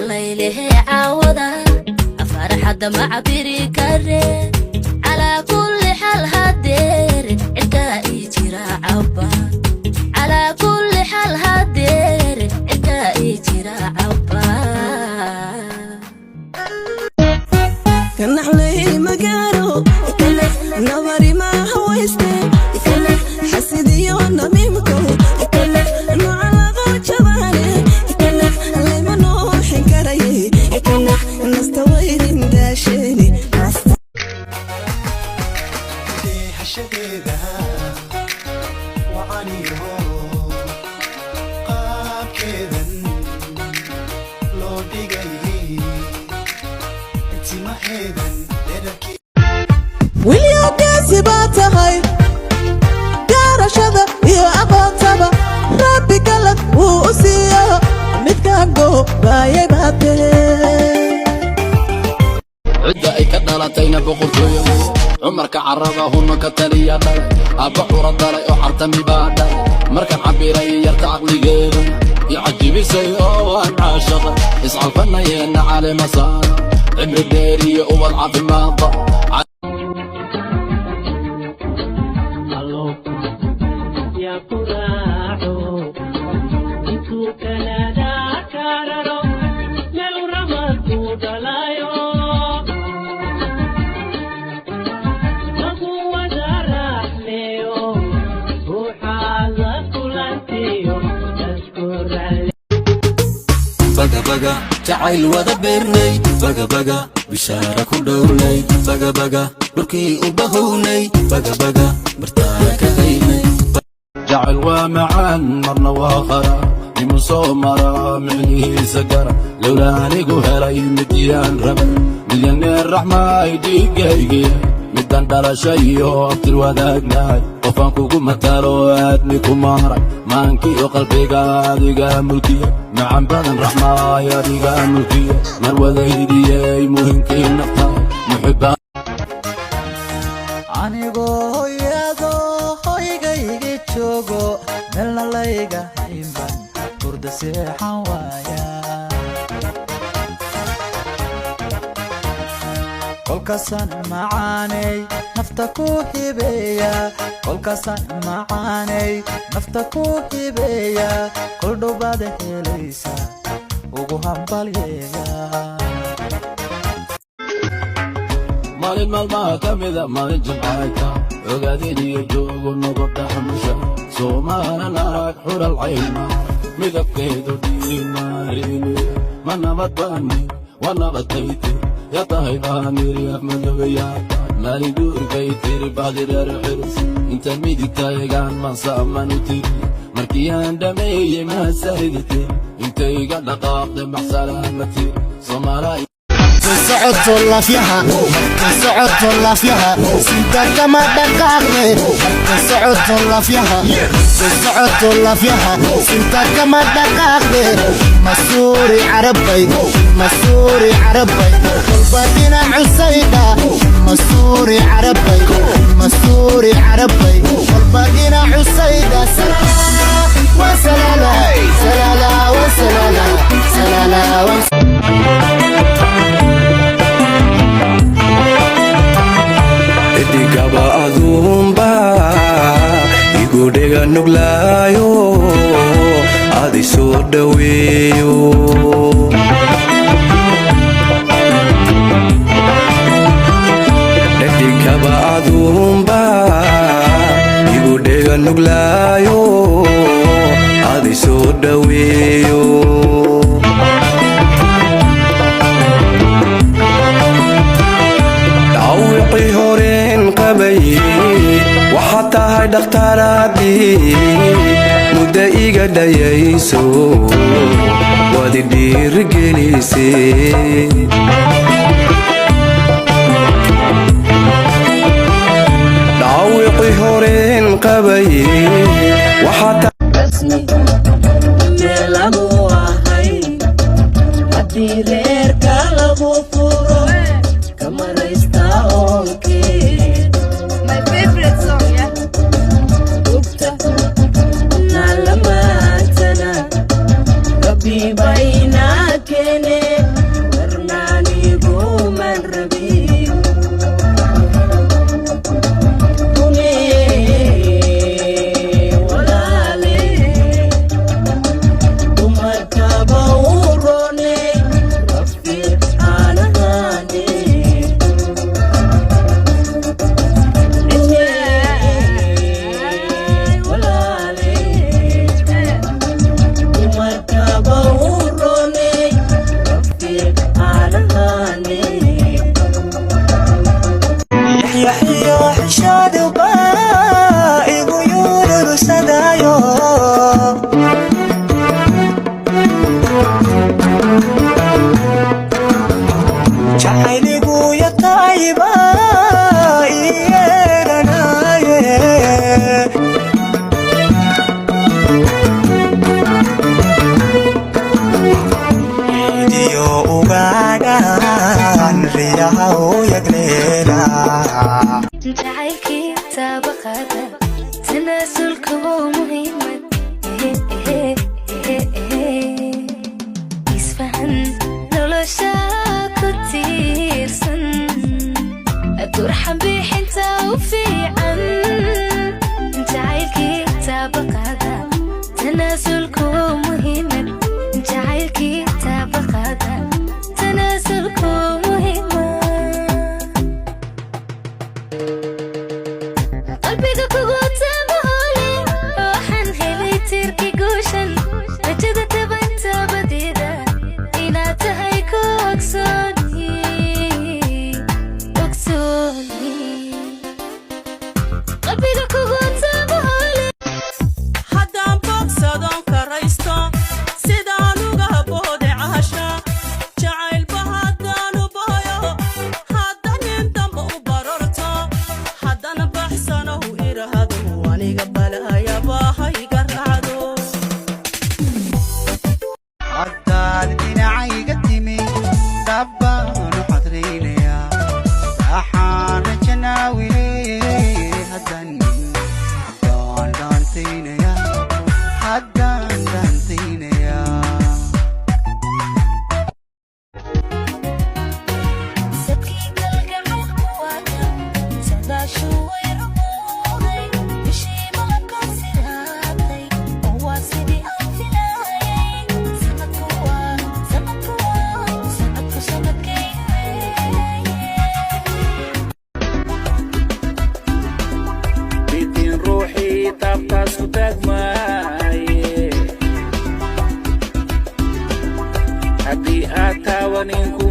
Laylehe caawada farxadda ma cabiri kare. Calaa kulli xaal, hadeer cirkaa ii jira caba. Calaa kulli xaal, hadeer cirkaa ii jira caba. Kanaxley magaalo nabari ma hawayste, xasidiyo namiimko nocalaqo jabaane lema nooxin karaye, nasta waydin daasheeni. Hashadeeda wacaniyo qaabkeedan loo dhigay timaheedan dherarkii. Wilyageesi baa tahay, gaarashada iyo aqoontaba Rabbi galad wuu u siiyo, midkaan goobaayay baa tahe. Cidda ay ka dhalatayna boqortooyo wey. Cumarka caraba huna ka taliya dhalay, aabba cura dhalay oo cartami baa dhalay. Markaan cabbiray yarta caqligeeda i cajibisay oo waan caashaqay, iscalfanayeenna calema saara, cimri dheer iyo ubad caafimaadba. Yaa ku raaco intuu kalaada kararo meel ramadku dhalayo lagu wada raaxmeeyo ruuxaad la kulantiyo dadku raalli. Bagabaga jacayl wada beernay, bagabaga bishaara ku dhowrnay, bagabaga dhulkii u bahownay, bagabaga bartaana ka haynay. Jacayl waa macaan, marna waa qara, nimu soo mara micnihiisa gara. Lowlaa anigu helay midiyaan rabay, milyaneer raxmaay dhiigaygiya, midaan dhalashay iyo abtir wadaagnahay, qofaan kugu matalo aadmi ku maaray, maankiyo qalbiga adiga mulkiya, macan badan raxmaay adiga mulkiya, marwadaydiyey muhimkii naftahay muxibba. Anigoo hooyado hoygayga joogo, meelna layga haynban hurda seexan waaya. Kolkaasaan macaaney nafta ku hibeeya, kolkaasaan macaaney nafta ku hibeeya, kol dhowbaad helaysa ugu hambalyeeya. Maalin maalmaha ka mida, maalin jimcayta, ogaadeen iyo joogo nogo dhaxmusha, soomaalan arag xural caynma midabkeedu dhiimaarimiya. Ma nabad baani waa nabadayte yaa tahay baaniri afmadobe yaa tahay maalin guurkay tiri bahdi reer xiris inta midigta egaan mansaaman u tiri. Markii aan dhameeyey mahadsanidite, intayga dhaqaaqday maxsalaama tiri Soomaala. Socoto laafyaha marka socoto laafyaha, sinta kama dhaqaaqde. Marka socoto laafyaha, socoto laafyaha, sinta kama dhaqaaqde. Masuuri carabay, masuuri carabay, kolba dhinac cusayda. Masuuri carabay, masuuri carabay, kolba dhinac cusayda. Wa salaala salaala wa salaala salaala wa. Xidigaba aduunba igudhega nuglaayo, adi soo dhoweeyo. Dhedhigaba aduunba igudhega nuglaayo, adi soo dhoweeyo. Dhaawicii horeen qabay waxaad tahay dhakhtaaradii muddo iga dhayayso, waad i dhiirigelisay. Dhaawicii horeen qabay waxaad Rasmi meel lagu ahay haddii reerka lagu furo kamaraysta oonkee. My favorite song, yeah. Ugta nalamaantana rabbi baa. Hayna keene warnaaniguman rabin. Rune walaale, dumarkaba u roone rafiiq aan ahaane. Rune walaale, dumarkaba u roone rafiiq aan ahaane. Yaxyaxiyo xishaaduba igu yururusadaayo. Jacayligu yatayba iyeeranaaye. Iyo ugaadhaan riyaha u yagleela. Jacaylkii taabaqada, tanaasulka waa muhiimad. Isfahan nolosha ku tiirsan, durxan bixinta u fiican. Jacaylkii taabaqada, tanaasulka waa muhiimad. Jacaylkii taabaqada, tanaasulka waa muhiimad. Qalbiga kugu taabahole, waxaan helay tiirki guushan. Rajada tabantabadeeda inaad tahay ku ogsooni, ogsooni. Qalbiga kugu taabahole. Haddaan bogsadon karaysto, sidaan uga boode cahasha jacaylba, haddaanu booyo, hadda nin damba u barorto, haddana baxsanahu idhaahdo, aniga balaayabahayga raacdo. Haddaad dhinacayga timi, dabbaanu xadraynayaa, raaxaan rajanaawile. Haddaan haddaan dhaantaynaya, haddaan dhaantaynaya. Sadkii kalgacaylku waa sadaashu way rumowday, bishii malabkaan siraatay oo waa sidii aan filaayay. Sanadku waa, sanadku waa, sanadku sanadkayga weeye. Bitin ruuxii taabtaas ku taagmaaye, haddii aad taawanin ku